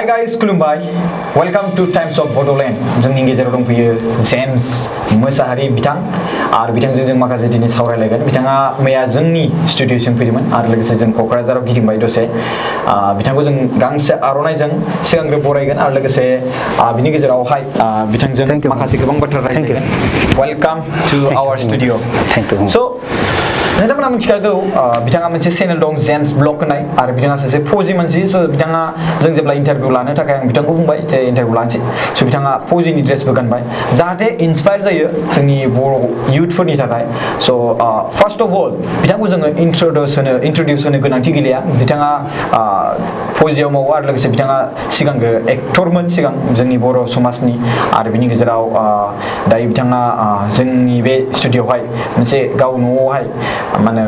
Hi guys, खुलुमबाय. Welcome to Times of Bodoland. जोंनि गेजेराव दंफैयो जेम्स मोसाहारि बिथां आरो बिथांजों जों माखासे दिनै सावरायलायगोन. बिथाङा मैया जोंनि स्टुडिअसिम फैदोंमोन आरो लोगोसे जों क'क्राझाराव गिदिंबाय दसे. बिथांखौ जों गांसे आर'नाइजों सिगांग्रो बरायगोन आरो लोगोसे बिनि गेजेरावहाय बिथांजों माखासे गोबां बाथ्रा रायज्लायगोन. Welcome to our studio. Thank you. So नोंथांमोना मिथिखागौ बिथाङा मोनसे चेनेल दं जेम्स ब्लग होननाय आरो बिथाङा सासे फौजि मानसि स' बिथाङा जों जेब्ला इन्टारभिउ लानो थाखाय आं बिथांखौ बुंबाय जे इन्टारभिउ लानोसै स' बिथाङा फौजिनि ड्रेसबो गानबाय जाहाथे इन्सपायार जायो जोंनि बर' इयुथफोरनि थाखाय स' फार्स्ट अफ अल बिथांखौ जोङो इन्ट्रडिउस होनो गोनांथि गैलिया बिथाङा फौजियाव मावो आरो लोगोसे बिथाङा सिगांग्रो एक्टरमोन सिगां जोंनि बर' समाजनि आरो बिनि गेजेराव दायो बिथाङा जोंनि बे स्टुडिअ'आवहाय मोनसे गाव न'आवहाय माने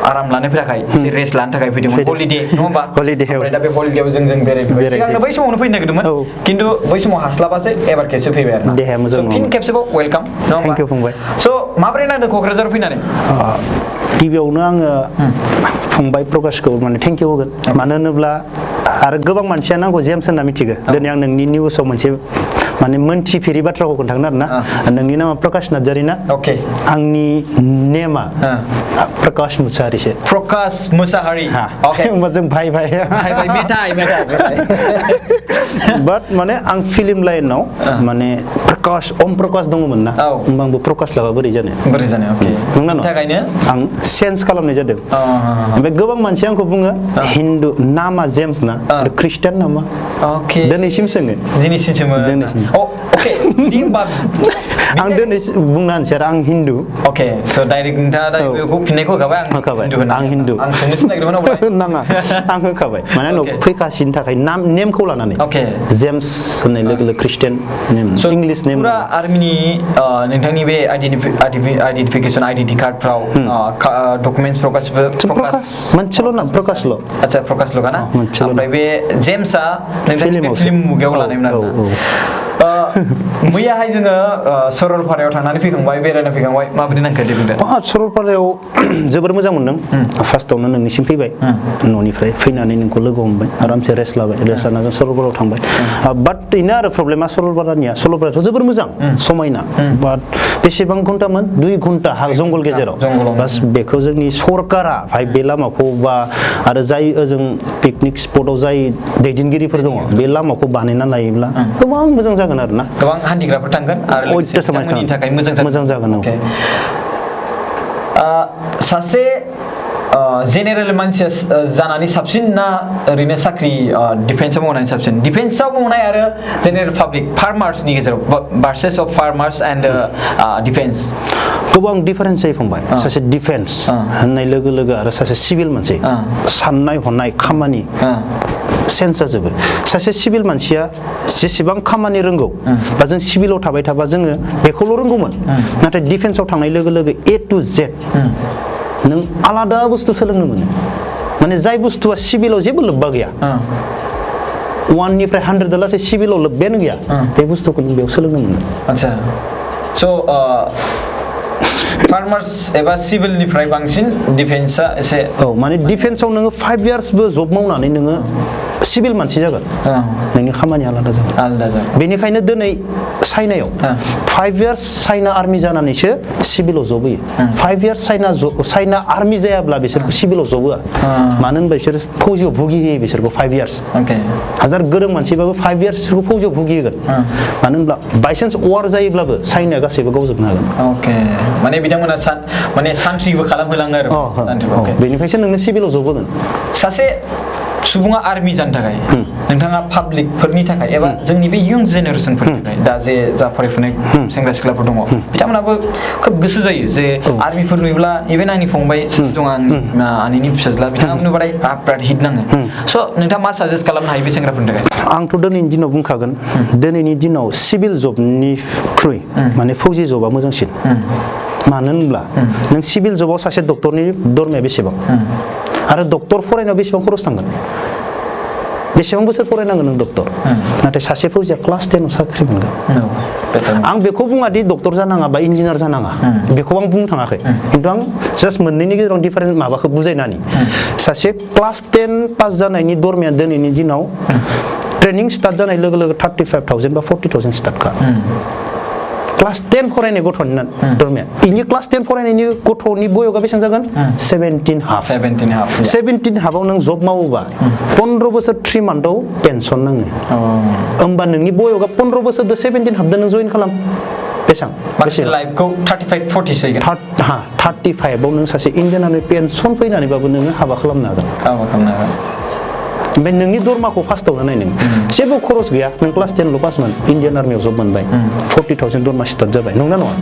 आराम लानो थाखाय एसे रेस्ट लानो थाखाय फैदोंमोन हलिडे नङा होमबा ओमफ्राय दा बे हलिडेआव जों बेरायफैबाय सिगांनो बै समावनो फैनो नागिरदोंमोन खिन्थु बै समाव हास्लाबासै एबार खेबसे फैबाय आरो देहाया मोजां फिन खेबसेबाव वेलकाम नङा होमबा थेंक इउ फंबाय स' माबोरै नांदों क'क्राझार फैनानै गिबियावनो आङो फंबाय प्रकाशखौ माने थेंक इउ होगोन मानो होनोब्ला आरो गोबां मानसियानो आंखौ जेम्स होनना मिथिगौ दिनै आं नोंनि निउसाव मोनसे माने मोनथिफेरि बाथ्राखौ खोन्थागोन आरो ना नोंनि नामा प्रकाश नार्जारि ना आंनि नेमा प्रकाश मुसाहारिसो प्रकाश मुसाहारि होमबा जों भाइ मेथाइ बाट माने आं फिल्म लाइनाव माने ओम प्रकाश दङमोन ना होमबा आंबो प्रकाश लाबा बोरै जानो नंगौ ना थाखायनो आं चेन्ज खालामनाय जादों ओमफ्राय गोबां मानसि आंखौ बुङो हिन्दु नामा जेम्स ना आरो ख्रिस्टान नामा दिनैसिम सोङो आं दिनै बुंना होनसै आरो आं हिन्दु स' डाइरेक्ट नोंथाङा दा बेखौ फिननायखौ होखाबाय आं हिन्दु आं सोंनोसो नागिरदोंमोन नाङा आं होखाबाय माने उनाव फैखासिनो थाखाय नेमखौ लानानै जेम्स होननाय लोगो लोगो ख्रिस्टियान नेम इंलिश नेम फुरा आर्मिनि नोंथांनि बे आइडेन्टिफिकेसन आइडेन्टि कार्डफ्राव डकुमेन्टसफ्राव गासिबो मोनसेल' ना प्रकाशल' आচ্ছা प्रकाशल' ना ओमफ्राय बे जेम्सआ नोंथांनि फिल्म मुगायाव लानायमोन आरोना मैयाहाय जोङो सरलपारायाव थांनानै फैखांबाय बेरायना फैखांबाय माबायदि नांखो दे बुंदो सरलपारायाव जोबोर मोजां मोनदों फार्स्टआवनो नोंनिसिम फैबाय न'निफ्राय फैनानै नोंखौ लोगो हमबाय आरामसे रेस्ट लाबाय रेस्ट लाना जों सरलपारायाव थांबाय बाट बेनो आरो प्रब्लेमा सरलपारायाथ' जोबोर मोजां समायना बाट बेसेबां घन्टामोन 2 घन्टा जंगल गेजेराव बास बेखौ जोंनि सरकारा भाइ बे लामाखौ बा आरो जाय ओजों पिकनिक स्पटआव जाय दैदेनगिरिफोर दङ बे लामाखौ बानायना लायोब्ला गोबां मोजां जागोन आरो ना गोबां हान्थिग्राफोर थांगोन आरो बिथांमोननि थाखाय मोजां जागोन सासे जेनेरेल मानसिया जानानै साबसिन ना ओरैनो साख्रि डिफेन्सआव मावनानै साबसिन डिफेन्सआव मावनाय आरो जेनेरेल पाब्लिक फार्मार्सनि गेजेराव versus of farmers and defence गोबां डिफारेन्स जायो फंबाय सासे डिफेन्स होननाय लोगो लोगो आरो सासे सिभिल मानसि साननाय हनाय खामानि सेन्स जाजोबो सासे सिभिल मानसिया जेसेबां खामानि रोंगौ बा जों सिभिलाव थाबाय थाबा जोङो बेखौल' रोंगौमोन नाथाय डिफेन्सआव थांनाय लोगो लोगो A to Z नों आलादा बुस्थु सोलोंनो मोनो माने जाय बुस्थुआ सिभिलाव जेबो लोब्बा गैया 1 निफ्राय 100 लासै सिभिलाव लोब्बायानो गैया बे बुस्थुखौ नों बेयाव सोलोंनो मोनो आচ্ছা स' फार्मार्स एबा सिभिलनिफ्राय बांसिन डिफेन्सआ एसे माने डिफेन्सआव नोङो 5 इयार्सबो जब मावनानै नोङो सिभिल मानसि जागोन नोंनि खामानिया आलादा जागोन बेनिखायनो दिनै चाइनायाव 5 इयार्स चाइना आर्मि जानानैसो सिभिलाव जब होयो 5 इयार्स चाइना आर्मि जायाब्ला बिसोरखौ सिभिलाव जब होआ मानो होनबा बिसोर फौजियाव भुगि होयो बिसोरखौ 5 इयार्स हाजार गोरों मानसिबाबो 5 इयार्स बिसोरखौ फौजियाव भुगि होगोन मानो होनब्ला बायसान्स वार जायोब्लाबो चाइनाया गासैबो गावजोबनो हागोन माने बिथांमोना माने सान्ट्रिबो खालामहोलाङो आरो बेनिफ्रायसो नोंनो सिभिलाव जब होगोन सासे सुबुङा आर्मि जानो थाखाय नोंथाङा पाब्लिकफोरनि थाखाय एबा जोंनि बे इयुन जेनेरेसनफोरनि थाखाय दा जे जा फरायफुनाय सेंग्रा सिख्लाफोर दङ बिथांमोनाबो खोब गोसो जायो जे आर्मिफोर नुयोब्ला इभेन आंनि फंबाय दङ आंनि फिसाज्ला बिथाङा नुबाथाय बिराद हिट नाङो स' नोंथाङा मा साजेस्ट खालामनो हायो बे सेंग्राफोरनि थाखाय आंथ' दिनैनि दिनाव बुंखागोन दिनैनि दिनाव सिभिल जबनिख्रुइ माने फौजि जबा मोजांसिन मानो होनब्ला नों सिभिल जबाव सासे डक्टरनि दरमाया बेसेबां आरो डक्टर फरायनायाव बेसेबां खरस थांगोन बेसेबां बोसोर फरायनांगोन नों डक्टर नाथाय सासे फौजिया क्लास 10 आव साख्रि मोनगोन आं बेखौ बुङा दि डक्टर जानाङा बा इन्जिनियार जानाङा बेखौ आं बुंनो थाङाखै खिन्थु आं जास्ट मोननैनि गेजेराव डिफारेन्ट माबाखौ बुजायनानै सासे क्लास 10 पास जानायनि दरमाया दिनैनि दिनाव ट्रेनिं स्टार्ट जानाय लोगो लोगो 35,000 बा 40,000 स्टार्ट खा क्लास 10 फरायनाय गथ'नि दरमाया इनि क्लास 10 फरायनायनि गथ'नि बयगा बेसेबां जागोन 17 हाफ 17 हाफाव नों जब मावोबा 15 बोसोर 3 मान्थआव पेन्सन नाङो होमबा नोंनि बयगा 15 बोसोर 17 हाफदो नों जइन खालाम बेसेबां माखासे लाइफखौ 35 40 सैगोन 35 आव नों सासे इन्डियान आर्मि पेन्सन फैनानैबाबो नोङो हाबा खालामनो हागोन ओमफ्राय नोंनि दरमाखौ फार्स्टआवनो नाय नों जेबो खरस गैया नों क्लास 10 ल' पास मोन इन्डियान आर्मियाव जब मोनबाय 40,000 दरमा स्टार्ट जाबाय नंना नङा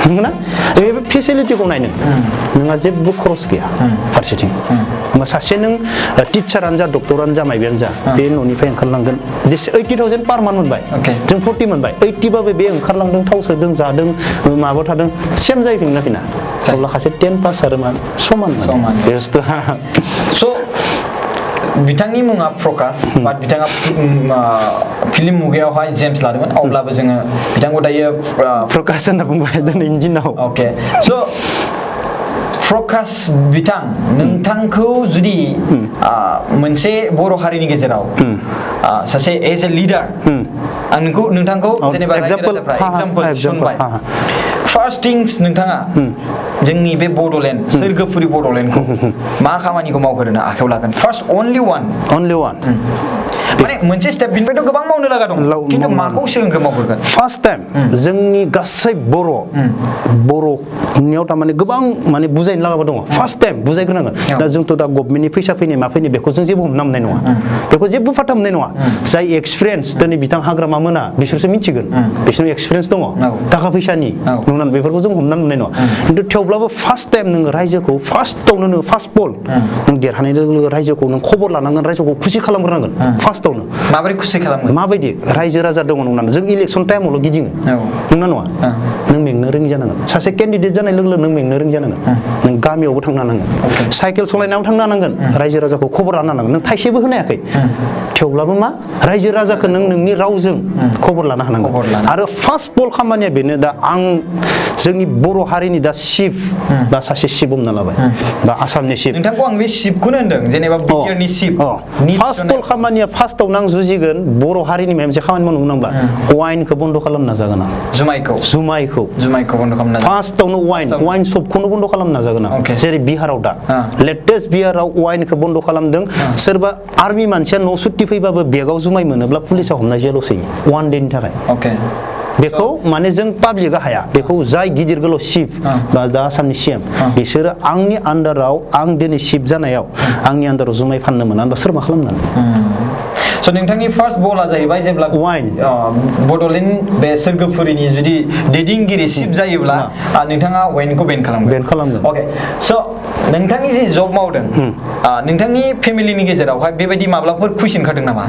नंगौना बे फेसिलिटिखौ नाय नोंहा जेबो खरस गैया फारसेथिं होमबा सासे नों टिचारानो जा डक्टरानो जा माइबायानो जा बे न'निफ्राय ओंखारलांगोन 80,000 पार मान्थ मोनबाय जों 40 मोनबाय 80 बाबो बे ओंखारलांदों थाव सोदों जादों माबा थादों सेम जाहैफिनना फैना अब्ला सासे 10 पास आरो मा समान बे बुस्थुआ स' बिथांनि मुङा प्रकाश बाट बिथाङा फिल्म मुगायावहाय जेम्स लादोंमोन अब्लाबो जोङो बिथांखौ दायो प्रकाश होनना बुंबाय दिनैनि दिनाव अके स' प्रकाश बिथां नोंथांखौ जुदि मोनसे बर' हारिनि गेजेराव सासे एज ए लिडार आं नोंथांखौ जेनेबा एग्जाम्पल थिसनबाय फार्स्ट थिंस नोंथाङा जोंनि बे बड'लेण्ड सोरगोफुरि बड'लेण्डखौ मा खामानिखौ मावग्रोनो आखायाव लागोन फार्स्ट अनलि वान माने मोनसे स्टेप बिनिफ्रायथ' गोबां मावनो लागा दं खिन्थु माखौ सिगांग्रो मावग्रोगोन फार्स्ट टाइम जोंनि गासै बर'नियाव थारमाने गोबां माने बुजायनो लागाबो दङ फार्स्ट टाइम बुजायग्रोनांगोन दा जोंथ' दा गभर्नमेन्टनि फैसा फैनाय मा फैनाय बेखौ जों जेबो हमना मोननाय नङा बेखौ जेबो फाथा मोननाय नङा जाय एक्सपिरियेन्स दिनै बिथां हाग्रामा मोना बिसोरसो मिथिगोन बिसोरनाव एक्सपिरियेन्स दङ थाखा फैसानि नुनानै बेफोरखौ जों हमना मोननाय नङा खिन्थु थेवब्लाबो फार्स्ट टाइम नोङो रायजोखौ फार्स्टआवनो नोङो फार्स्ट बल नों देरहानाय लोगो लोगो रायजोखौ नों खबर लानांगोन रायजोखौ खुसि खालामग्रोनांगोन फार्स्टआवनो माबोरै खुसि खालामगोन माबायदि रायजो राजा दङ नंना जों इलेक्सन टाइमावल' गिदिङो नंना नङा नों मेंनो रोङि जानांगोन सासे केन्डिडेट जानाय लोगो लोगो नों मेंनो रोङि जानांगोन नों गामियावबो थांनो हानांगोन साइकेल सलायनायाव थांनो हानांगोन रायजो राजाखौ खबर लानो हानांगोन नों थाइसेबो होनो हायाखै थेवब्लाबो मा रायजो राजाखौ नों नोंनि रावजों खबर लानो हानांगोन आरो फार्स्ट बल खामानिया बेनो दा आं जोंनि बर' हारिनि दा चिफ बा सासे चिफ हमना लाबाय बा आसामनि चिफ नोंथांखौ आं बे चिफखौनो होनदों जेनेबा बिटिआरनि चिफ फार्स्ट बल खामानिया फार्स्टआव आं जुजिगोन बर' हारिनि माबा मोनसे खामानि मावनो गोनांब्ला वाइनखौ बन्द' खालामनो नाजागोन आं जुमायखौ बन्द खालामनो फार्स्टआवनो वाइन शपखौनो बन्द खालामनो नाजागोन आं जेरै बिहाराव दा लेटेस्ट बिहाराव वाइनखौ बन्द खालामदों सोरबा आर्मि मानसिया न' सुट्टि फैबाबो बेगाव जुमाय मोनोब्ला पुलिसा हमना जेलाव सोयो वान डेनि थाखाय बेखौ माने जों पाब्लिकआ हाया बेखौ जाय गिदिर गोलाव चिफ बा दा आसामनि सीएम बिसोरो आंनि आन्दाराव आं दिनै चिफ जानायाव आंनि आन्दाराव जुमाय फाननो मोना होनबा सोर मा खालामनानै स' नोंथांनि फार्स्ट बला जाहैबाय जेब्ला वाइन बड'लेण्ड बे सोरगोफुरिनि जुदि दैदेनगिरि चिफ जायोब्ला नोंथाङा वाइनखौ बेन खालामगोन अके स' नोंथांनि जि जब मावदों नोंथांनि फेमिलिनि गेजेरावहाय बेबायदि माब्लाफोर कुइसन खादों नामा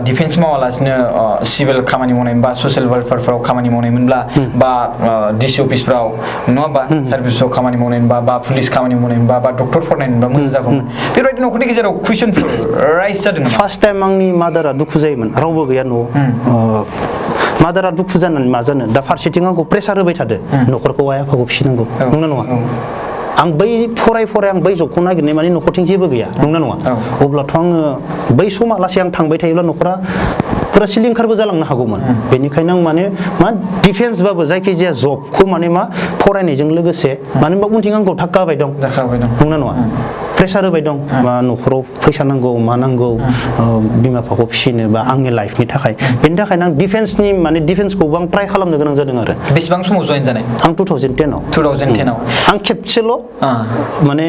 डिफेन्स मावालासिनो सिभिल खामानि मावनाय बा ससियेल वेलफेयारफ्राव खामानि मावनायमोनब्ला बा डिसि अफिसफ्राव नङा होमबा सार्भिसफ्राव खामानि मावनायमोनबा बा पुलिस खामानि मावनायमोनबा बा डक्टर फरायनायमोनबा मोजां जागौमोन बेबायदि न'खरनि गेजेराव कुइसनफोर राइज जादों फार्स्ट टाइम आंनि मादारा दुखु जायोमोन रावबो गैया न'आव मादारा दुखु जानानै मा जानो दा फारसेथिं आंखौ प्रेसार होबाय थादो न'खरखौ आइ आफाखौ फिसिनांगौ नंगौना नङा आं बै फराय आं बै जबखौ नागिरनाय माने न'खरथिं जेबो गैया नंगौना नङा अब्लाथ' आङो बै समालासे आं थांबाय थायोब्ला न'खरा पुरा सिलिंखारबो जालांनो हागौमोन बेनिखायनो आं माने मा डिफेन्सबाबो जायखिजाया जबखौ माने मा फरायनायजों लोगोसे मानो होनबा उनथिं आंखौ थाक्का होबाय दं नंगौना नङा प्रेसार होबाय दं बा न'खराव फैसा नांगौ मा नांगौ बिमा बिफाखौ फिसिनो बा आंनि लाइफनि थाखाय बेनि थाखायनो आं डिफेन्सनि माने डिफेन्सखौबो आं ट्राइ खालामनो गोनां जादों आरो बेसेबां समाव जइन जानाय आं 2010आव आं खेबसेल' माने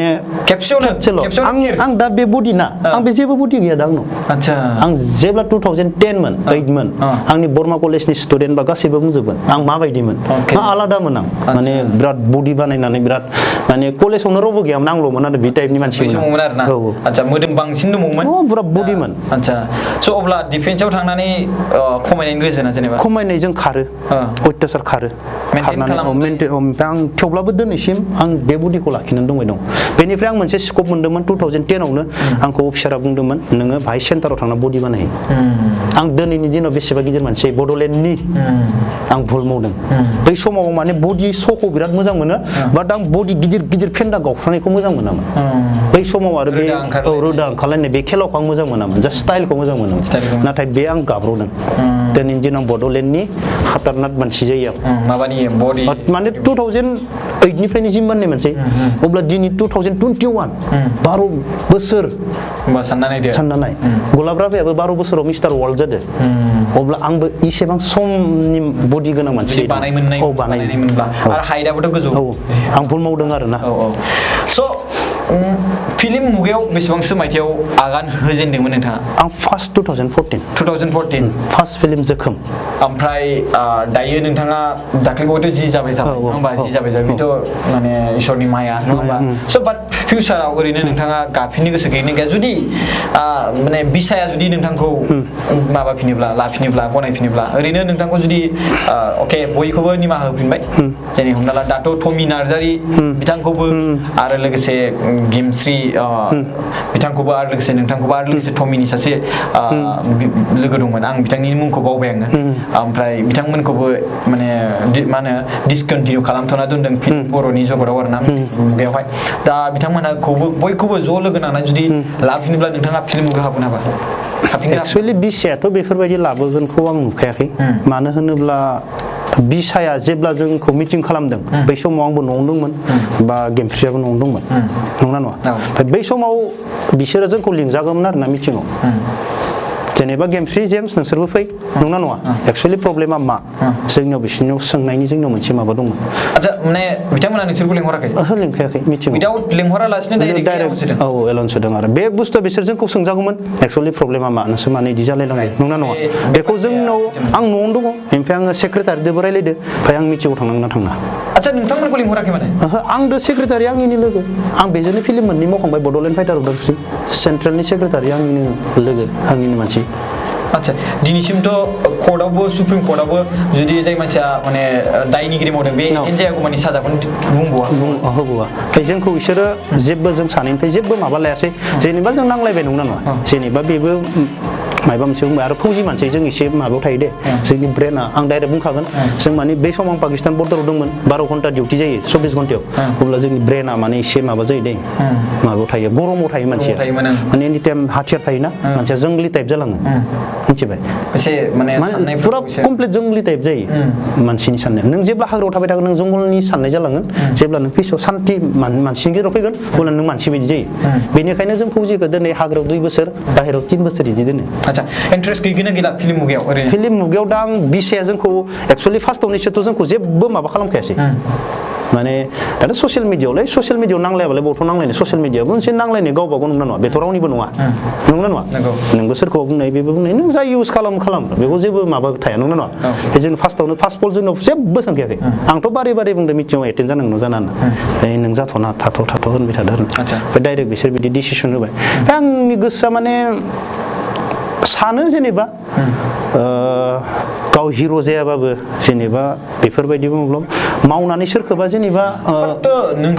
खेबसेल' आं दा बे बडि ना आं बे जेबो बडि गैया दा आंनाव आं जेब्ला 2010 मोन 8 मोन आंनि बर्मा कलेजनि स्टुडेन्ट बा गासैबो बुंजोबगोन आं माबायदिमोन मा आलादामोन आं माने बिराद बडि बानायनानै बिराद माने कलेजावनो रावबो गैयामोन आंल'मोन आरो बे टाइपनि मानसि आচ্ছা मोदोम बांसिन दंमोन पुरा बडिमोन आচ্ছা स' अब्ला डिफेन्सआव थांनानै खमायनायनि रिजोना जेनेबा खमायनायजों खारो अत्याचार खारो आं थेवब्लाबो दिनैसिम आं बे बडिखौ लाखिनानै दंबाय दं बेनिफ्राय आं मोनसे स्कप मोन्दोंमोन 2010आवनो आंखौ अफिसारा बुंदोंमोन नोङो बाहाय सेन्टाराव थांना बडि बानाय आं दिनैनि दिनाव बेसेबा गिदिर मानसि बड'लेण्डनि आं भुल मावदों बै समाव माने बडि श'खौ बिराद मोजां मोनो बाट आं बडि गिदिर फेन्दा गावख्रानायखौ मोजां मोनामोन बै समाव आरो बे रोदा ओंखारलायनाय बे खेलाखौ आं मोजां मोनामोन जास्ट स्टाइलखौ मोजां मोनोमोन नाथाय बे आं गाब्र'दों दिनैनि दिनाव बड'लेण्डनि खातारनाक मानसि जायो माबानि बडि माने 2008 निफ्रायनो जिम बानायनाय मोनसे अब्ला दिनै 2021 12 बोसोर होमबा सानना नाय गलाब राभायाबो 12 बोसोराव मिस्टार वर्ल्ड जादों अब्ला आंबो इसेबां समनि बडि गोनां मानसि बानायनाय मोनब्ला आरो हाइटआबोथ' गोजौ आं भुल मावदों आरोना स' फिल्म मुगायाव बेसेबांसो मायथाइयाव आगान होजेनदोंमोन नोंथाङा आं फार्स्ट 2014 फार्स्ट फिल्म जोखोम ओमफ्राय दायो नोंथाङा दाख्लैबावैथ' जि जाबाय नङा होमबा जि जाबाय बेथ' माने इसोरनि माया नङा होमबा स' बाट फिउचाराव ओरैनो नोंथाङा गाफिननो गोसो गैया जुदि माने बिसाया जुदि नोंथांखौ माबाफिनोब्ला लाफिनोब्ला गनायफिनोब्ला ओरैनो नोंथांखौ जुदि अके बयखौबो निमाहा होफिनबाय जेरै हमना ला दाथ' टमि नार्जारि बिथांखौबो आरो लोगोसे गेमस्रि बिथांखौबो आरो लोगोसे नोंथांखौबो आरो लोगोसे टमिनि सासे लोगो दंमोन आं बिथांनि मुंखौ बावबाय आङो ओमफ्राय बिथांमोनखौबो माने मा होनो डिसकन्टिनिउ खालामथ'ना दोनदों फिल्म बर'नि जगताव आरोना मुगायावहाय दा बिथांमोनखौबो बयखौबो ज' लोगो नांनानै जुदि लाफिनोब्ला नोंथाङा फिल्म मुगा हाबगोन हाबा एक्सुवेलि बिसायाथ' बेफोरबायदि लाबोगोनखौ आं नुखायाखै मानो होनोब्ला बिसाया जेब्ला जोंखौ मिटिं खालामदों बै समाव आंबो न'आवनो दंमोन बा गेमस्रियाबो न'आवनो दंमोन नंगौना नङा बै समाव बिसोरो जोंखौ लिंजागौमोन आरोना मिटिङाव जेनेबा गेमस्रि जेम्स नोंसोरबो फै नंगौना नङा एक्सुवेलि प्रब्लेमा मा जोंनियाव बिसोरनियाव सोंनायनि जोंनियाव मोनसे माबा दंमोन आচ্ছা माने बिथांमोना नोंसोरखौ लिंहराखै ओहो लिंखायाखै मिटिङाव उइदाउट लिंहरालासिनो डाइरेक्ट एलाउन्स होदों आरो बे बुस्थुआ बिसोर जोंखौ सोंजागौमोन एक्सुवेलि प्रब्लेमा मा नोंसोर मानो इदि जालायलांनाय नंगौना नङा बेखौ जोंनाव आं न'आवनो दङ ओमफ्राय आङो सेक्रेटारिजोंबो रायलायदो ओमफ्राय आं मिटिङाव थांनांगोन थांना आচ্ছা नोंथांमोनखौ लिंहराखै माने ओहो आंदो सेक्रेटारि आंनिनो लोगो आं बेजोंनो फिल्म मोननै मावखांबाय बड'लेण्ड फाइटार उदांस्रि सेन्ट्रेलनि सेक्रेटारि आंनिनो लोगो आंनिनो मानसि आচ্ছা दिनैसिमथ' कर्टआवबो सुप्रिम कर्टआवबो जुदि जाय मानसिया माने दायनिगिरि मावदों बे एनजायागौ माने साजाखौनो होबावा जोंखौ बिसोरो जेबो जों सानैनिफ्राय जेबो माबा लायासै जेनेबा जों नांलायबाय नंगौना नङा जेनेबा बेबो माबा मोनसे बुंबाय आरो फौजि मानसि जों एसे माबायाव थायो दे जोंनि ब्रेना आं डाइरेक्ट बुंखागोन जों माने बै समाव आं पाकिस्तान बर्डाराव दंमोन 12 घन्टा डिउटि जायो 24 घन्टायाव अब्ला जोंनि ब्रेना माने एसे माबा जायो दे माबायाव थायो गरमाव थायो मानसिया माने एनि टाइम हाथियार थायोना मानसिया जोंग्लि टाइप जालाङो मिथिबाय एसे माने साननाय पुरा कमप्लिट जोंग्लि टाइप जायो मानसिनि साननाया नों जेब्ला हाग्रायाव थाबाय थागोन नों जंगलनि साननाय जालांगोन जेब्ला नों पिसआव सान्थि मानसिनि गेजेराव फैगोन अब्ला नों मानसि बायदि जायो बेनिखायनो जों फौजिखौ दिनै हाग्रायाव 2 बोसोर बाहेरायाव 3 बोसोर इदि दोनो आচ্ছা इन्ट्रेस्ट गैगोना गैला फिल्म मुगायाव ओरैनो फिल्म मुगायाव दा आं बिसाया जोंखौ एक्चुअलि फार्स्टआवनिसोथ' जोंखौ जेबो माबा खालामखायासै माने दाथ' ससियेल मिडियायाव नांलायाबालाय बथ' नांलायनाय ससियेल मिडियायावबो मोनसे नांलायनाय गावबा गाव नंगौना नङा बेथ' रावनिबो नङा नंगौना नङा नोंबो सोरखौबा बुंनाय बेबो बुंनाय नों जाय इउज खालाम बेखौ जेबो माबा थाया नंगौना नङा जों फार्स्टआवनो फार्स्ट पल जोंनाव जेबो सोंखायाखै आंथ' बारे बुंदों मिटिङाव एटेन्ड जानांगौ जानाङा नों जाथ'ना थाथ' होनबाय थादों आरो ओमफ्राय डाइरेक्ट बिसोर बिदि डिसिसन होबाय आंनि गोसोआ माने सानो जेनेबा गाव हिरो जायाबाबो जेनेबा बेफोरबायदि बुङोब्ला मावनानै सोरखौबा जेनेबा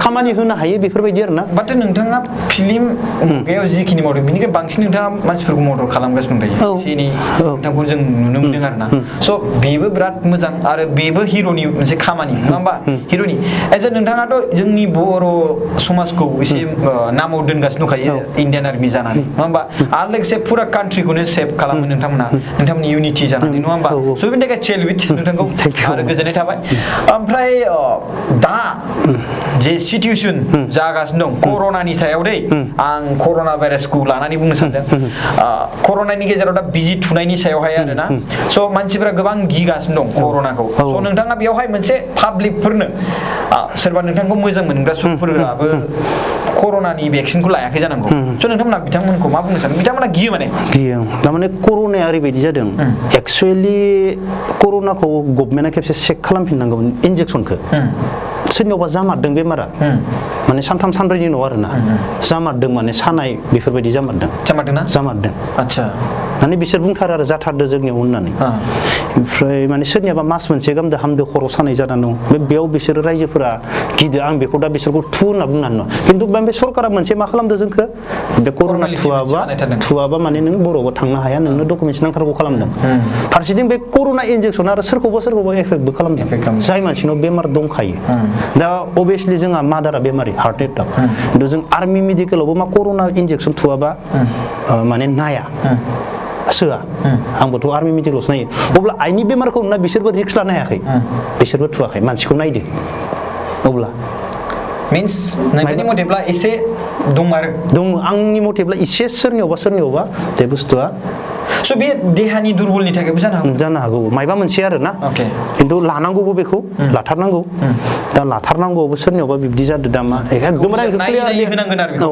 खामानि होनो हायो बेफोरबायदि आरोना बाट नोंथाङा फिल्म मुगायाव जिखिनि मावदों बिनिफ्राय बांसिन नोंथाङा मानसिफोरखौ मदद खालामगासिनो दं एसे एनै नोंथांखौ जों नुनो मोनदों आरोना स' बेबो बिराद मोजां आरो बेबो हिर'नि मोनसे खामानि नङा होमबा हिर'नि एज नोंथाङाथ' जोंनि बर' समाजखौ एसे नामाव दोनगासिनो दंखायो इण्डियान आर्मि जानानै नङा होमबा आरो लोगोसे फुरा कान्ट्रिखौनो सेभ खालामो नोंथांमोना नोंथांमोननि इउनिटि जानानै नङा होमबा स' बेनि थाखाय चेल उइथ नोंथांखौ आरो गोजोननाय थाबाय ओमफ्राय दा जे सिटुएसन जागासिनो दं कर'नानि सायाव दै आं कर'ना भाइरासखौ लानानै बुंनो सानदों कर'नानि गेजेराव दा बिजि थुनायनि सायावहाय आरोना स' मानसिफोरा गोबां गिगासिनो दं कर'नाखौ स' नोंथाङा बेयावहाय मोनसे पाब्लिकफोरनो सोरबा नोंथांखौ मोजां मोनग्रा सुबुंफोराबो कर'नानि भेक्सिनखौ लायाखै जानांगौ स' नोंथांमोना बिथांमोनखौ मा बुंनो सानो बिथांमोना गियो थारमाने कर'नाया ओरैबायदि जादों एक्सुवेलि कर'नाखौ गभर्नमेन्टआ खेबसे चेक खालामफिननांगौमोन इन्जेक्सनखौ सोरनियावबा जामारदों बेमारा माने 3 सानब्रैनि उनाव आरोना जामारदों माने सानाय बेफोरबायदि जामारदों जामारदों आतसा माने बिसोर बुंथारो आरो जाथारदो जोंनियाव होननानै ओमफ्राय माने सोरनियाबा मास मोनसे गाहामदो हामदो खर' सानाय जाना दं बेयाव बिसोर रायजोफोरा गिदो आं बेखौ दा बिसोरखौ थु होनना बुंनानै दं खिन्थु बे सरकारा मोनसे मा खालामदो जोंखो बे कर'ना थुआबा माने नों बर'आवबो थांनो हाया नोंनो डकुमेन्टस नांथारगौ खालामदों फारसेथिं बे कर'ना इन्जेक्सना आरो सोरखौबा एफेक्टबो खालामदों जाय मानसिनाव बेमार दंखायो दा अभियासलि जोंहा मादारा बेमारि हार्ट एटाक खिन्थु जों आर्मि मेडिकेलावबो मा कर'ना इन्जेक्सन थुआबा माने नाया सोआ आंबोथ' आर्मि मेडिकेलावसो नायो अब्ला आइनि बेमारखौ नुना बिसोरबो रिक्स लानो हायाखै बिसोरबो थुवाखै मानसिखौ नायदो अब्ला मीन्स नोंथांनि मथेब्ला एसे दं आरो दं आंनि मथेब्ला एसे सोरनियावबा बे बुस्थुआ स' बे देहानि दुरबलनि थाखायबो जानो हागौ मायबा मोनसे आरो ना खिन्थु लानांगौबो बेखौ लाथारनांगौ दा लाथारनांगौबो सोरनियावबा बिब्दि जादों दा मा एकदम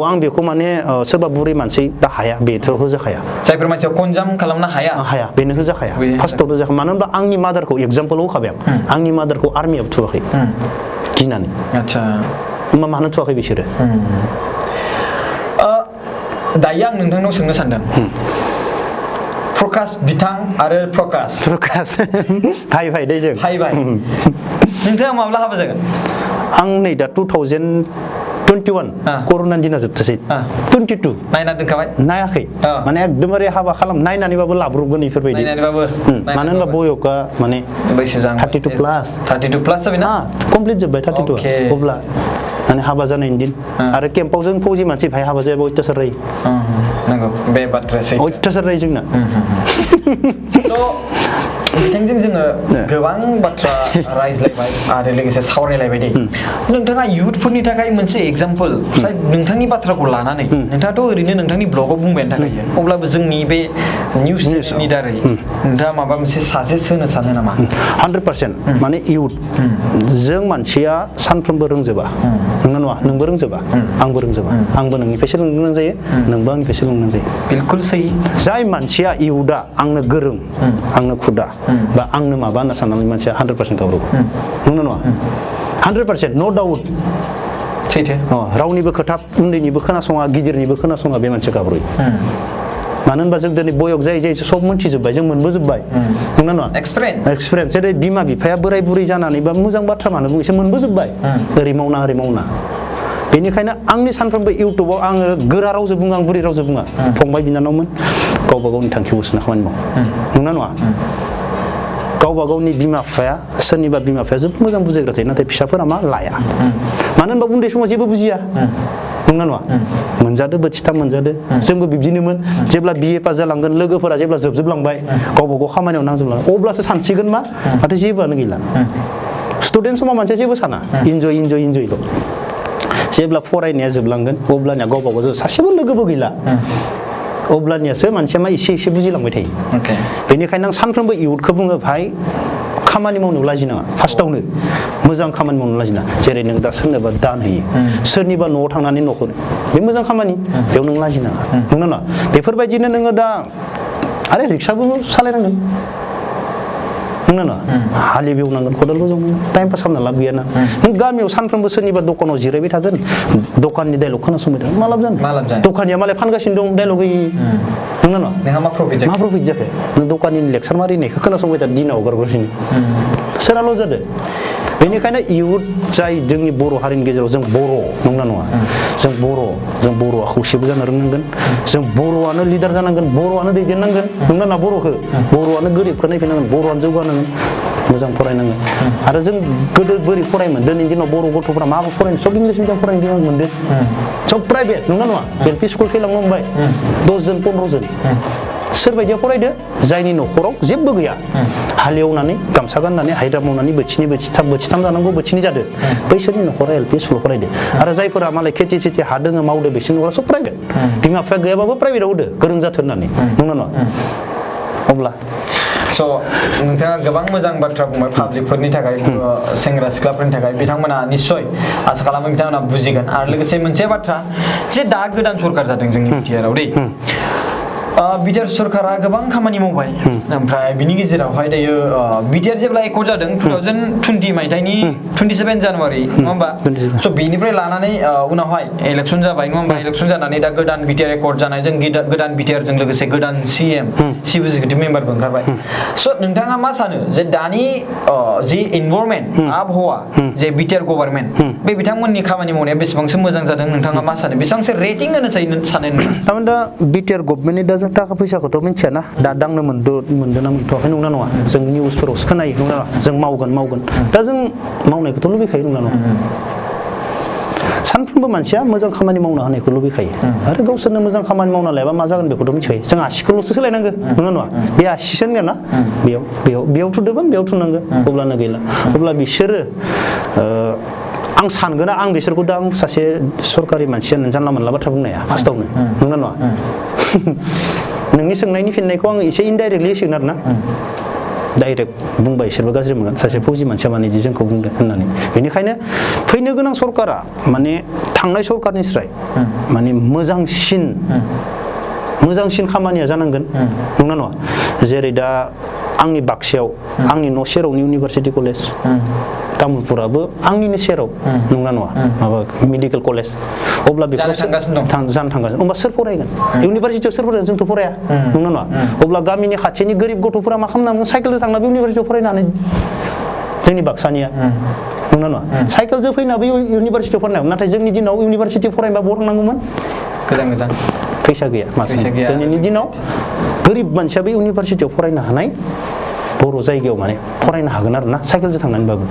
आं बेखौ माने सोरबा बुरै मानसि दा हाया बेथ' होजाखाया जायफोर मानसिया कनजाम खालामनो हाया बेनो होजाखाया फार्स्टआव होजाखाया मानो होनबा आंनि मादारखौ एगजाम्पल होखाबाय आं आंनि मादारखौ आर्मियाव थुवाखै गिनानै आदसा होमबा मानो थुवाखै बिसोरो दायो आं नोंथांनाव सोंनो सानदों प्रकाश बिथां आरो प्रकाश हाय दे जों हाय नोंथाङा माब्ला हाबा जागोन आं नै दा 2021 कर'नानि दिना जोबथासै 22 नायना दोनखाबाय नायाखै माने एकदमबारे हाबा खालाम नायनानैबाबो लाब्रबगोन इफोरबायदि मानो होनबा बयका माने 32 प्लास जाबाय ना कमप्लिट जोब्बाय 32 अब्ला माने हाबा जानायनि दिन आरो केम्पाव जों फौजि मानसि भाइ हाबा जायाबा अयथासार जायो नंगौ बे बाथ्राया अयथासार जायो जोंना बिथांजों जोङो गोबां बाथ्रा रायज्लायबाय आरो लोगोसे सावरायलायबाय दे नोंथाङा इयुथफोरनि थाखाय मोनसे एग्जाम्पल नोंथांनि बाथ्राखौ लानानै नोंथाङाथ' ओरैनो नोंथांनि ब्लगाव बुंबायानो थाखायो अब्लाबो जोंनि बे निउसनि दारै नोंथाङा माबा मोनसे साजेस्ट होनो सानो नामा 100% माने इयुथ जों मानसिया सानफ्रोमबो रोंजोबा नंगौ नङा नोंबो रोंजोबा आंबो रोंजोबा आंबो नोंनिफ्राय सोलोंनो गोनां जायो नोंबो आंनिफ्राय सोलोंनो गोनां जायो बिल्कुल सही जाय मानसिया इयुथआ आंनो गोरों आंनो खुदा बा आंनो माबा होनना साननानै मानसिया 100% गावरबो नंगौ नङा 100% नो डाउट सैथो रावनिबो खोथा उन्दैनिबो खोनासङा गिदिरनिबो खोनासङा बे मानसिया गाब्रयो मानो होनबा जों दिनै बयक जायै सब मोनथिजोब्बाय जों मोनबोजोब्बाय नंगौ नङा एक्सपिरियेन्स जेरै बिमा बिफाया बोराय बुरै जानानै बा मोजां बाथ्रा मानो बुङो एसे मोनबोजोब्बाय ओरै मावना बेनिखायनो आंनि सानफ्रोमबो इउटुबाव आङो गोरा रावजों बुङो आं बुरै रावजों बुङा फंबाय बिनानावमोन गावबा गावनि थांखिखौ होसोना खामानि मावो नंगौ नङा गावबा गावनि बिमा बिफाया सोरनिबा बिमा बिफाया जोबोद मोजां बुजायग्रा थायो नाथाय फिसाफोरा मा लाया मानो होनबा उन्दै समाव जेबो बुजिया नंगौ नङा मोनजादो बोथिथाम मोनजादो जोंबो बिब्दिनोमोन जेब्ला बिए पास जालांगोन लोगोफोरा जेब्ला जोबजोबलांबाय गावबा गाव खामानियाव नांजोबलांबाय अब्लासो सानसिगोन मा माथो जेबोआनो गैला स्टुडेन्ट समाव मानसिया जेबो साना इन्जयल' जेब्ला फरायनाया जोबलांगोन अब्लानिया गावबा गाव सासेबो लोगोबो गैला अब्लानियासो मानसिया मा एसे बुजिलांबाय थायो बेनिखायनो आं सानफ्रोमबो इयुथखौ बुङो भाइ खामानि मावनो लाजिनाङा फार्स्टआवनो मोजां खामानि मावनो लाजिनाङा जेरै नों दा सोरनोबा दान होयो सोरनिबा न'आव थांनानै न'खर बे मोजां खामानि बेयाव नों लाजिनाङा नंगौ ना बेफोरबायदिनो नोङो दा आरे रिक्साबो सालायनांगोन नंगौ ना हालेवनांगोन खदालबो जावनांगोन टाइम पास खालामना लाब गैयाना नों गामियाव सानफ्रोमबो सोरनिबा दखानाव जिरायबाय थागोन दखाननि डायलग खोनासंबाय थागोन मा लाब जानो दखानिया मालाय फानगासिनो दं डायलग होयि नंगौ ना नोंहा मा प्रफिट जाखो नों दखाननि लेक्सार मारिनायखौ खोनासंबाय था दिनाव हगारगासिनो सोराल' जादों बेनिखायनो इयुथ जाय जोंनि बर' हारिनि गेजेराव जों बर' नंगौना नङा जों बर'आ खौसेबो जानो रोंनांगोन जों बर'आनो लिडार जानांगोन बर'आनो दैदेननांगोन नंगौना ना बर'आनो गोरिबखौ नायफैनांगोन बर'आनो जौगानांगोन मोजां फरायनांगोन आरो जों गोदो बोरै फरायोमोन दिनैनि दिनाव बर' गथ'फ्रा माबो फरायनो सब इंलिस मिडियाम फरायनो मोनदों सब प्राइभेट नंगौना नङा एल पि स्कुल फैलांनो हमबाय 10 जन 15 जन सोरबायदिया फरायदो जायनि न'खराव जेबो गैया हालेवनानै गामसा गाननानै हाजिरा मावनानै बोथिथाम जानांगौ बोथिनै जादो बैसोरनि न'खरा एल पि स्कुलाव फरायदो आरो जायफोरा मालाय खेथि सेथि हा दोङो मावदो बिसोरनि न'खरा सब प्राइभेट बिमा बिफाया गैयाबाबो प्राइभेटाव होदो गोरों जाथों होननानै नंगौना नङा अब्ला स' नोंथाङा गोबां मोजां बाथ्रा बुंबाय पाब्लिकफोरनि थाखाय सेंग्रा सिख्लाफोरनि थाखाय बिथांमोना निस्सय आसा खालामो बिथांमोना बुजिगोन आरो लोगोसे मोनसे बाथ्रा जे दा गोदान सरकार जादों जोंनि बिटिआरआव दै बिटिआर सरकारा गोबां खामानि मावबाय ओमफ्राय बिनि गेजेरावहाय दायो बिटिआर जेब्ला एक' जादों 2020 मायथाइनि 27 जानुवारि नङा होमबा स' बेनिफ्राय लानानै उनावहाय इलेक्सन जाबाय नङा होमबा इलेक्सन जानानै दा गोदान बिटिआर एकर्ड जानाय जों गोदान बिटिआरजों लोगोसे गोदान CM चिफ एक्जिकिउटिभ मेम्बारबो ओंखारबाय स' नोंथाङा मा सानो जे दानि जि इनभारनमेन्ट आबहावा जे बिटिआर गभर्नमेन्ट बे बिथांमोननि खामानि मावनाया बेसेबांसो मोजां जादों नोंथाङा मा सानो बेसेबांसो रेटिं होनो सानो नोंथाङा थारमाने दा बिटिआर गभर्नमेन्टनि दा जों थाखा फैसाखौथ' मिथियाना दा दांनो मोनदोंना मोनथ'वाखै नंगौना नङा जों निउसफोरावसो खोनायो नंगौना नङा जों मावगोन दा जों मावनायखौथ' लुबैखायो नंगौना नङा सानफ्रोमबो मानसिया मोजां खामानि मावनो हानायखौ लुबैखायो आरो गावसोरनो मोजां खामानि मावना लायाबा मा जागोन बेखौथ' मिथिखायो जों आसिखौल'सो सोलायनांगौ नंगौना नङा बे आसिसो गैया ना बेयाव थुदोंमोन बेयाव थुनांगौ अब्लानो गैला अब्ला बिसोरो आं सानगोन आं बिसोरखौ दा आं सासे सरकारि मानसिया जानला मोनला बाथ्रा बुंनो हाया फार्स्टआवनो नंगौना नङा नोंनि सोंनायनि फिननायखौ आं एसे इनडाइरेक्टलि होसिगोन आरो ना डाइरेक्ट बुंबाय बिसोरबो गाज्रि मोनगोन सासे फौजि मानसिया माने बिदि जोंखौ बुंदों होननानै बेनिखायनो फैनो गोनां सरकारा माने थांनाय सरकारनिफ्राय माने मोजांसिन खामानिया जानांगोन नंगौना नङा जेरै दा आंनि बाक्सायाव आंनि न' सेरावनि इउनिभारसिटि कलेज तामुलपुराबो आंनिनो सेराव नंगौना नङा माबा मेडिकेल कलेज अब्ला बेखौ जानो थांगासिनो होमबा सोर फरायगोन इउनिभारसिटियाव सोर फरायगोन जोंथ' फराया नंगौना नङा अब्ला गामिनि खाथिनि गोरिब गथ'फोरा मा खालामनांगोन साइकेलजों थांनाबो इउनिभारसिटियाव फरायनानै जोंनि बाक्सानिया नंगौना नङा साइकेलजों फैनाबो इउनिभारसिटियाव फरायनांगौ नाथाय जोंनि दिनाव इउनिभारसिटियाव फरायबा बहा थांनांगौमोन गोजान फैसा गैया दिनैनि दिनाव गोरिब मानसियाबो इउनिभारसिटियाव फरायनो हानाय बर' जायगायाव माने फरायनो हागोन आरो ना साइकेलजों थांनानैबाबो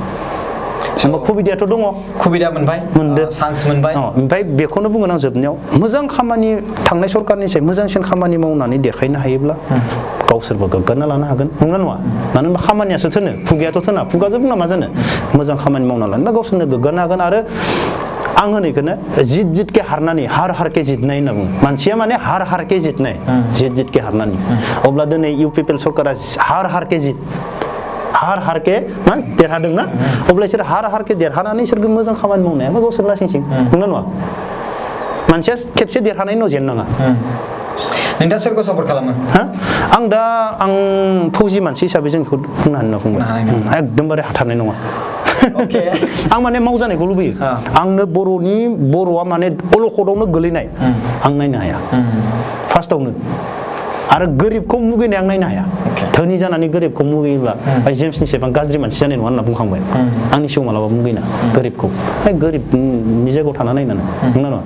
सुबिदायाथ' दङ सुबिदा मोनदों चान्स मोनबाय ओमफ्राय बेखौनो बुंगोन आं जोबनायाव मोजां खामानि थांनाय सरकारनिफ्राय मोजांसिन खामानि मावनानै देखायनो हायोब्ला गावसोरबो गोग्गाना लानो हागोन नंगौना नङा मानो होनबा खामानियासो थोनो खुगायाथ' थोना खुगाजों बुंना मा जानो मोजां खामानि मावना लानोबा गावसोरनो गोग्गानो हागोन आरो आं होनैखौनो जित के हारनानै हार के जितनाय होनना बुङो मानसिया माने हार के जितनाय जित के हारनानै अब्ला दिनै UPPL सरकारा हार के जित हार के मा देरहादोंना अब्ला इसोर हार के देरहानानै इसोर मोजां खामानि मावनाया गावसोर लासिंसिं नंगौना नङा मानसिया खेबसे देरहानायनि उनाव जेन नाङा नोंथाङा सोरखौ सापर्ट खालामो आं फौजि मानसि हिसाबै जोंखौ बुंनो हानाय नङा एकदमबारे हाथारनाय नङा आं माने मावजानायखौ लुबैयो आंनो बर'आ माने अलखदावनो गोलैनाय आं नायनो हाया फार्स्टआवनो आरो गोरिबखौ मुगैनाय आं नायनो हाया धोनि जानानै गोरिबखौ मुगैयोब्ला जेम्सनि सेबां गाज्रि मानसि जानाय नङा होनना बुंखांबाय आंनि सिगाङाव मालाबा मुगैना गोरिबखौ गोरिबनि जायगायाव थाना नायनानै नंगौना नङा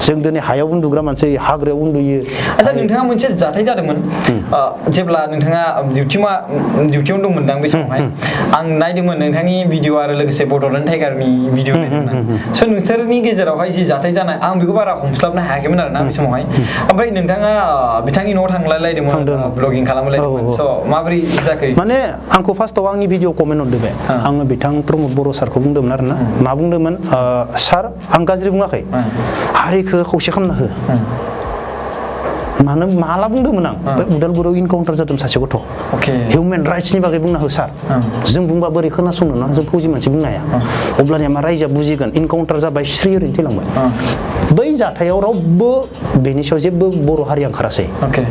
जों दिनै हायाव उन्दुग्रा मानसि हाग्रायाव उन्दुयो आচ্ছা नोंथाङा मोनसे जाथाय जादोंमोन जेब्ला नोंथाङा डिउटियाव दंमोनदां बे समावहाय आं नायदोंमोन नोंथांनि भिडिअ आरो लोगोसे बड'लेण्ड टाइगारनि भिडिअ नायदोंमोन स' नोंसोरनि गेजेरावहाय जि जाथाय जानाय आं बेखौ बारा हमस्लाबनो हायाखैमोन आरोना बे समावहाय ओमफ्राय नोंथाङा बिथांनि न'आव थांलायलायदोंमोन ब्लगिं खालामलायदोंमोन स' माबोरै जाखो माने आंखौ फार्स्टआव आंनि भिडिअ कमेन्ट हरदों आङो बिथां प्रमद बर' सारखौ बुंदोंमोन आरोना मा बुंदोंमोन सार आं गाज्रि बुङाखै हारिखौ खौसे खालामना हो मानो माला बुंदोंमोन आं उदालगुरियाव इनकाउन्टार जादों सासे गथ' हिउमेन राइट्सनि बागै बुंना हो सार जों बुंबा बोरै खोनासंनो ना जों फौजि मानसि बुंनो हाया अब्लानिया मा रायजोआ बुजिगोन इनकाउन्टार जाबाय स्रि ओरैनो थैलांबाय बै जाथायाव रावबो बेनि सायाव जेबो बर' हारिया ओंखारासै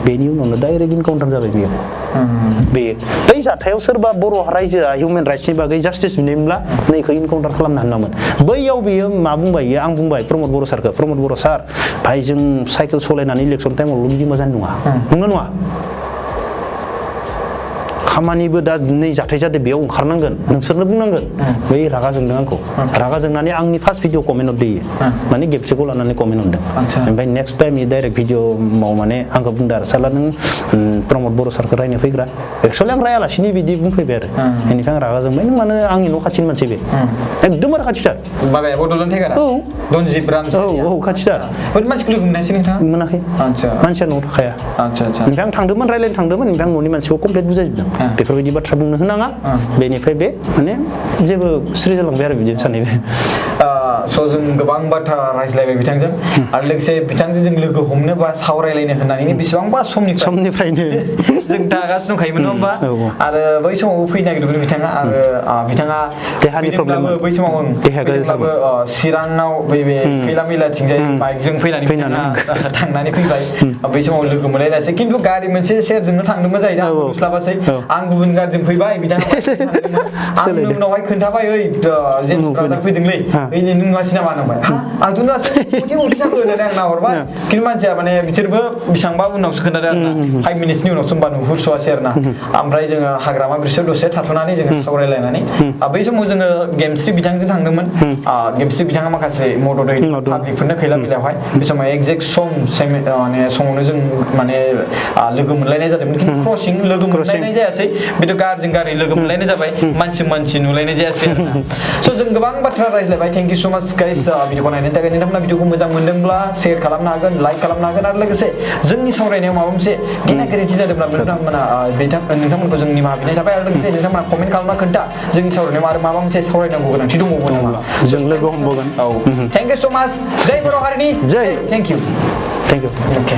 बेनि उनावनो डाइरेक्ट इनकाउन्टार जाबाय बेयो बै जाथायाव सोरबा बर' रायजोआ हिउमेन राइट्सनि बागै जास्टिस बिनायमोनब्ला नैखौ इनकाउन्टार खालामनो हानांगौमोन बैयाव बियो मा बुंबाय आं बुंबाय प्रमद बर' सारखौ प्रमद बर' सार भाई जों साइकेल सालायनानै इलेक्सन टाइमावल' बिदि मोजां नङा नङा खामानिबो दा नै जाथाय जादों बेयाव ओंखारनांगोन नोंसोरनो बुंनांगोन बै रागा जोंदों आंखौ रागा जोंनानै आंनि फार्स्ट भिडिअ कमेन्ट हरदों माने गेप्सेखौ लानानै कमेन्ट हरदों ओमफ्राय नेक्स्ट टाइम डाइरेक्ट भिडिअआव माने आंखौ बुंदों आरो साला नों प्रमद बर' सारखौ रायनो फैग्रा एक्सुवेलि आं रायालासिनो बिदि बुंफैबाय आरो बेनिफ्राय आं रागा जोंबाय नों मानो आंनि न' खाथिनि मानसि बे एकदम आरो खाथिथार माबाया बड'लेण्ड टाइगारा दनजिब रामसिया खाथिथार मानसिखौ लोगो मोनासै नोंथाङा मोनाखै मानसिया न'आव थाखाया ओमफ्राय आं थांदोंमोन रायलायनो थांदोंमोन ओमफ्राय आं न'नि मानसिखौ कमप्लिट बुजायजोबदों बेफोरबायदि बाथ्रा बुंनो होनाङा बेनिफ्राय बे माने जेबो स्रि जालांबाय आरो बिदिनो सानैबो स' जों गोबां बाथ्रा रायज्लायबाय बिथांजों आरो लोगोसे बिथांजों जों लोगो हमनो बा सावरायलायनो होननानै बेसेबांबा समनिफ्रायनो जों दागासिनो दंखायोमोन नङा होमबा आरो बै समावबो फैनो नागिरदोंमोन बिथाङा आरो बिथाङा देहानि प्रब्लेम बै समाव फैदोंब्लाबो चिराङाव बै खैला मैलाथिंजाय बाइकजों फैनानै थांनानै फैबाय बै समाव लोगो मोनलायनायसै खिन्थु गारि मोनसे सेरजोंनो थांदोंमोन जाहैदों आं नुस्लाबासै आं गुबुन गारिजों फैबाय बिथाङा आं उनावहाय खोन्थाबाय ओइ जेन ब्रादार फैदोंलै ओइ नों नुवासै नामा होनबाय आंथ' नुवासै उथि थांखो होननानै आं नाहरबाय खिन्थु मानसिया माने बिसोरबो बेसेबांबा उनावसो खोन्थादों आरोना 5 मिनिटसनि उनावसो होनबा नुहुरस'वासै आरोना ओमफ्राय जोङो हाग्रामा ब्रिजआव दसे थाथ'नानै जोङो सावरायलायनानै बै समाव जोङो गेमस्रि बिथांजों थांदोंमोन गेमस्रि बिथाङा माखासे मदद होयो पाब्लिकफोरनो खैला मैलायावहाय बे समाव एगजेक्ट माने समावनो जों माने लोगो मोनलायनाय जादोंमोन खिन्थु क्रसिं लोगो मोनलायनाय जायासै बेथ' गारिजों गारि लोगो मोनलायनाय जाबाय मानसि नुलायनाय जायासै स' जों गोबां बाथ्रा रायज्लायबाय थेंक इउ स' माच गाइस भिडिअखौ नायनायनि थाखाय नोंथांमोना भिडिअखौ मोजां मोनदोंब्ला शेयार खालामनो हागोन लाइक खालामनो हागोन आरो लोगोसे जोंनि सावरायनायाव माबा मोनसे गेना गोरोन्थि जादोंब्ला नोंथांमोनखौ जों निमाहा बिनाय थाबाय आरो लोगोसे नोंथांमोना कमेन्ट खालामना खोन्था जोंनि सावरायनायाव आरो माबा मोनसे सावरायनांगौ गोनांथि दंबावो नामा जों लोगो हमबावगोन थेंक इउ स' माच जय बर' हारिनि जय थेंक इउ अके